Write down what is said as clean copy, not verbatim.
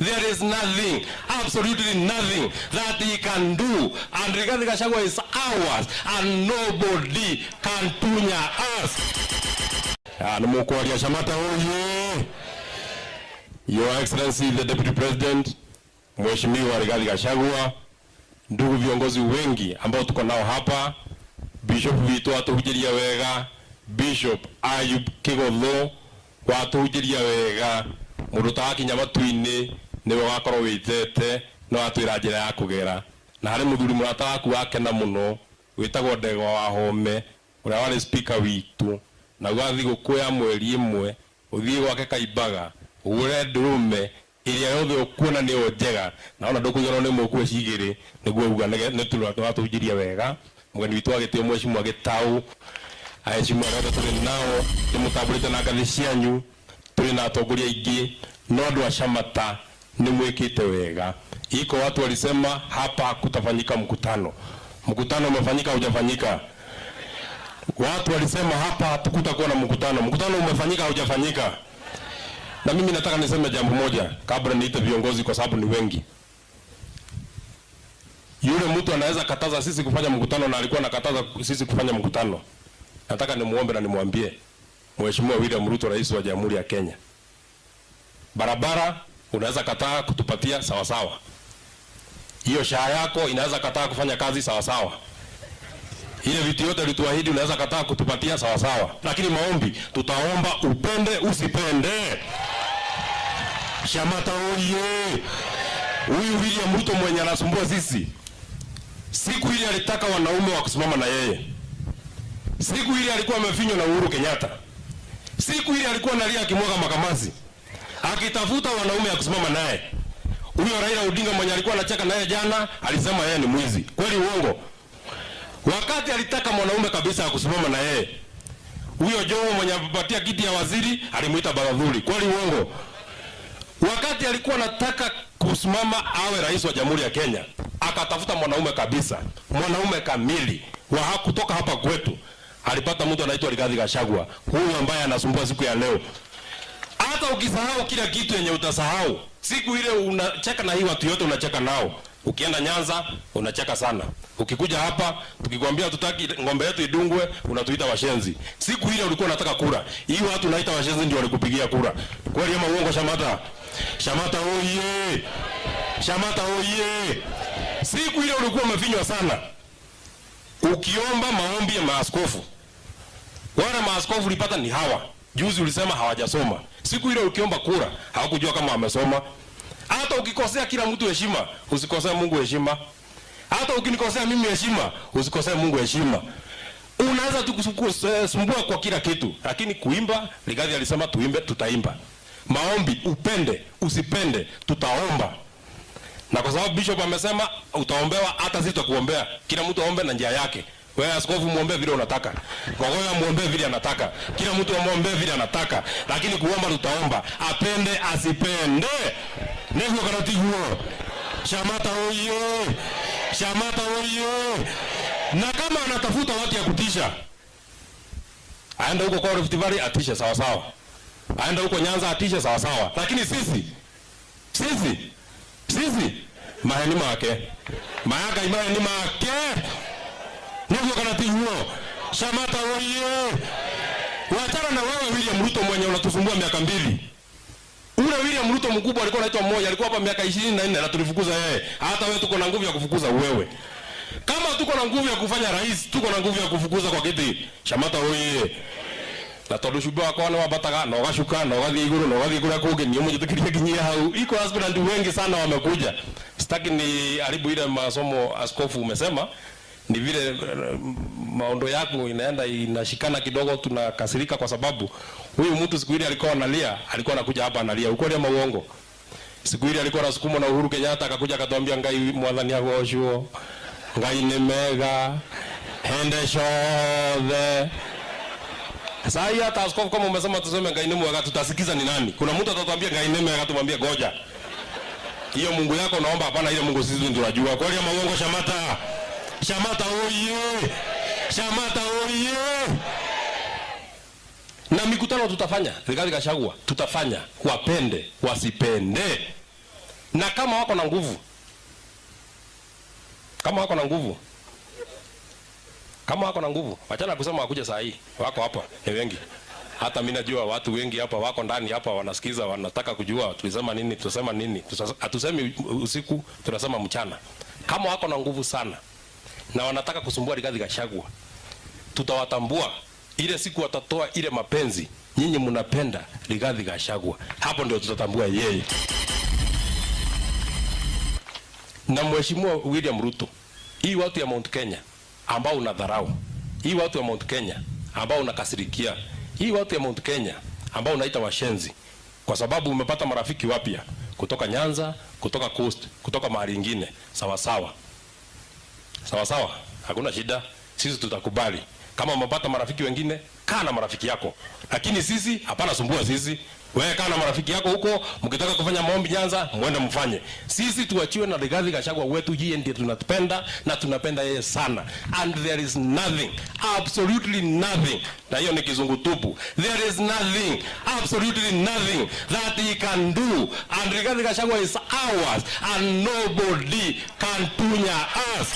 There is nothing, absolutely nothing that he can do. And Rigathi Gachagua is ours and nobody can tunya us. Nĩ mũkwaria. Shamata oye! Your Excellency the Deputy President, Mheshimiwa Rigathi Gachagua, ndugu viongozi wengi ambao tuko nao hapa, Bishop witũ atuhunjĩria wega, Bishop Ayub Kigotho watuhunjĩria wega, mũndũ ũtarakinya matu-inĩ nĩwe ũgakorwo wĩtete no atwĩra njĩra ya kũgera. Na harĩ mũthuri mũrata waku wakena mũno wĩtagwo Ndegwa wa Home, ũrĩa warĩ speaker witũ, na uga thigũkũ ya mweri ĩmwe ũthiĩ gwake Kaimbaga ũgũre ndũrũme ĩrĩa yothe ũkuona nĩyo njega, na ona ndũkũiganwo nĩ mũkue cigĩrĩ nĩguo uga nĩ watũhunjĩria wega. Mũgeni witũ wa gĩtĩo, Mheshimiwa Gĩtaũ, aheshimiwa arĩa othe tũrĩ nao, ndĩmũtambũrĩte na ngathĩ cianyu. Tũrĩ na atongoria aingĩ, no andũ a Shamata nĩ mwĩkĩte wega. Iko watu walisema hapa kutafanyika mkutano. Mkutano umefanyika, hujafanyika? Watu walisema hapa hatukutakuwa na mkutano. Mkutano umefanyika, hujafanyika? Na mimi nataka niseme jambo moja kabla niite viongozi, kwa sababu ni wengi. Yule mtu anaweza kataza sisi kufanya mkutano na alikuwa anakataza sisi kufanya mkutano. Nataka nimuombe na nimwambie Mheshimiwa William Ruto, Rais wa Jamhuri ya Kenya, barabara unaweza kataa kutupatia, sawa sawa. Hiyo SHA yako inaweza kataa kufanya kazi, sawa sawa. Ile vitu yote ulituahidi unaweza kataa kutupatia, sawa sawa, lakini maombi tutaomba, upende usipende. Shamata oye! Huyu William Ruto mwenye anasumbua sisi, siku ile alitaka wanaume wa kusimama na yeye. Siku ile alikuwa amefinywa na Uhuru Kenyatta. Siku ile alikuwa analia akimwaga makamasi, akitafuta wanaume ya kusimama naye. Huyo Raila Odinga mwenye alikuwa anacheka naye jana alisema yeye ni mwizi. Kweli uongo? Wakati alitaka mwanaume kabisa ya kusimama na yeye, huyo Joho mwenye apatia kiti ya waziri alimuita baradhuli. Kweli uongo? Wakati alikuwa anataka kusimama awe rais wa Jamhuri ya Kenya, akatafuta mwanaume kabisa, mwanaume kamili wa kutoka hapa kwetu. Alipata mtu anaitwa Rigathi Gachagua, huyu ambaye anasumbua siku ya leo. Hata ukisahau kila kitu yenye utasahau, siku ile unacheka na hii watu yote unacheka nao. Ukienda Nyanza unacheka sana, ukikuja hapa tukikwambia tutaki ng'ombe yetu idungwe unatuita washenzi. Siku ile ulikuwa unataka kura, hii watu unaita washenzi ndio walikupigia kura. Kweli ama uongo? Shamata, Shamata oye! Shamata oye! Siku ile ulikuwa umefinywa sana, ukiomba maombi ya maaskofu, wale maaskofu ulipata ni hawa. Juzi ulisema hawajasoma. Siku ile ukiomba kura hawakujua kama wamesoma. Hata ukikosea kila mtu heshima, usikosee Mungu heshima. Hata ukinikosea mimi heshima, usikosee Mungu heshima. Unaweza tu kusumbua kwa kila kitu, lakini kuimba, Rigathi alisema tuimbe, tutaimba. Maombi, upende usipende, tutaomba. Na kwa sababu bishop amesema utaombewa, hata sisi tutakuombea. Kila mtu aombe na njia yake. Wewe askofu muombe vile unataka. Ngogoya muombe vile anataka. Kila mtu amuombe vile anataka. Lakini kuomba tutaomba. Apende asipende. Niguo kana tiguo? Shamata oye! Shamata oye! Na kama anatafuta watu ya kutisha, aende huko kwa Rift Valley atishe, sawa sawa. Aende huko Nyanza atishe, sawa sawa. Lakini sisi maheni make. Mayaka maheni make. Niguo kana tiguo? Shamata oye! Wachana na wewe William Ruto mwenye unatusumbua miaka 2. Ule William Ruto mkubwa alikuwa anaitwa Moi, alikuwa hapa miaka 24 na tulifukuza yeye. Hata wewe tuko na nguvu ya kufukuza wewe. Kama tuko na nguvu ya kufanya rais, tuko na nguvu ya kufukuza kwa kiti. Shamata oye! Na tondu cumbĩ wakwa nĩ wambataga na ũgacuka na ũgathiĩ igũrũ na ũgathiĩ kũrĩa kũngĩ, niĩ mũnjĩtĩkĩrie nginyie hau. Iko aspirant wengi sana wamekuja. Sitaki ni haribu ile masomo askofu umesema, ni vile maondo yako inaenda inashikana kidogo, tunakasirika kwa sababu huyu mtu siku ile alikuwa analia, alikuwa anakuja hapa analia. Ukweli ama uongo? Siku ile alikuwa anasukumwa na Uhuru Kenyatta, akakuja akatuambia, "Ngai mwathani agocwo, Ngai nĩ mega hende ciothe." Sasa hii hata askofu kama umesema tuseme Ngai ni mwega, tutasikiza ni nani? Kuna mtu atatuambia Ngai ni mwega, tumwambie goja. Hiyo Mungu yako naomba hapana, ile Mungu sisi ndio tunajua. Kweli ama uongo? Shamata? Shamata oye! Shamata oye! Na mikutano tutafanya, Rigathi Gachagua tutafanya, wapende wasipende. Na kama wako na nguvu, kama wako na nguvu, kama wako na nguvu, wachana kusema wakuja saa hii, wako hapa ni wengi. Hata mimi najua watu wengi hapa wako ndani hapa wanasikiza, wanataka kujua tulisema nini, tusema nini. Hatusemi usiku, tunasema mchana. Kama wako na nguvu sana na wanataka kusumbua Rigathi Gachagua, tutawatambua ile siku watatoa ile mapenzi nyinyi mnapenda Rigathi Gachagua, hapo ndio tutatambua yeye. Na Mheshimiwa William Ruto, hii watu ya Mount Kenya ambao unadharau, hii watu ya Mount Kenya ambao unakasirikia, hii watu ya Mount Kenya ambao unaita washenzi, kwa sababu umepata marafiki wapya kutoka Nyanza, kutoka Coast, kutoka mahali ingine, sawa sawa, sawa sawa, hakuna shida, sisi tutakubali. Kama umepata marafiki wengine, kaa na marafiki yako, lakini sisi hapana, sumbua sisi. Wewe kaa na marafiki yako huko, mkitaka kufanya maombi Nyanza, mwende mfanye. Sisi tuachiwe na Rigathi Gachagua wetu, yeye ndiye tunapenda na tunapenda yeye sana. And there is nothing, absolutely nothing, na hiyo ni kizungu tupu. There is nothing, absolutely nothing that he can do. And Rigathi Gachagua is ours and nobody can tunya us.